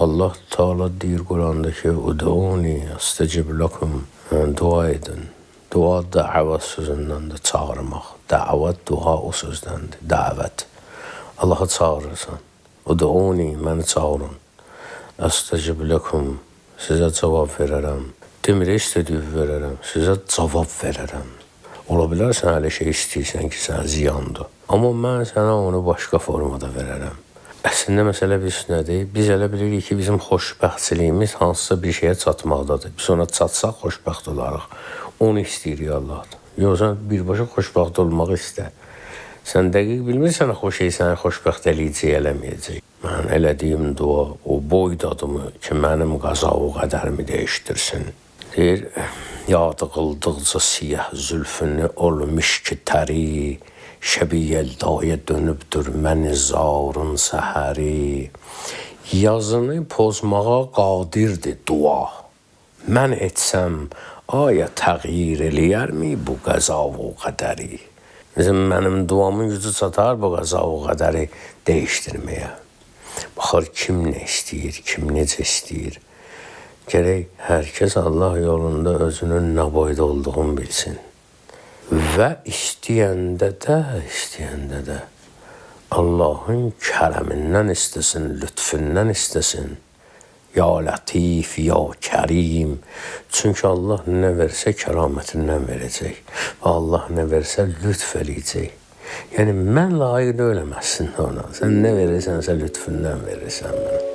Allah Teala deyir Quranda ki, Ud'uni estecib lakum. Yəni, dua edin. Dua dəvət sözündəndir, çağırmaq. Dəvət, dua o sözdəndir, dəvət. Allahı çağırırsan. Ud'uni, məni çağırın. Estecib lakum, sizə cavab verərəm. Demir, istədiyi verərəm, sizə cavab verərəm. Ola bilər sən elə şey istəyirsən ki, sənə ziyandır. Amma mən sənə onu başqa formada verərəm. Əslində məsələ biz nədir? Biz elə bilirik ki, bizim xoşbəxtçiliyimiz hansısa bir şeyə çatmaqdadır. Biz ona çatsaq xoşbəxt olarıq. Onu istəyirik Allahdan. Yox, sən birbaşa xoşbəxt olmağı istə. Sən dəqiq bilmirsən o şey səni xoşbəxt eləyəcək, eləməyəcək. Mən elədiyim dua o boydadımı ki, mənim qəza o qədərimi dəyişdirsin. Deyir, yadı qıldıqca siyah zülfünü olmuş ki təri, şəbi yeldaya dönübdür məni zarın səhəri. Yazını pozmağa qadirdir dua. Mən etsəm, aya təğyir eləyərmi bu qəza və qədəri? Bizim mənim duamın gücü çatar bu qəza və qədəri dəyişdirməyə. Baxar kim nə istəyir, kim necə istəyir. Gərək hər kəs Allah yolunda özünün nə boyda olduğunu bilsin. Və istəyəndə də Allahın kərəmindən istəsin, lütfündən istəsin. Ya Latif, ya Kərim. Çünki Allah nə versə kəramətindən verəcək. Və Allah nə versə lütf eləyəcək. Yəni mən layiq deyiləm əslində ona. Sən nə verirsənsə lütfündən verirsən mənə.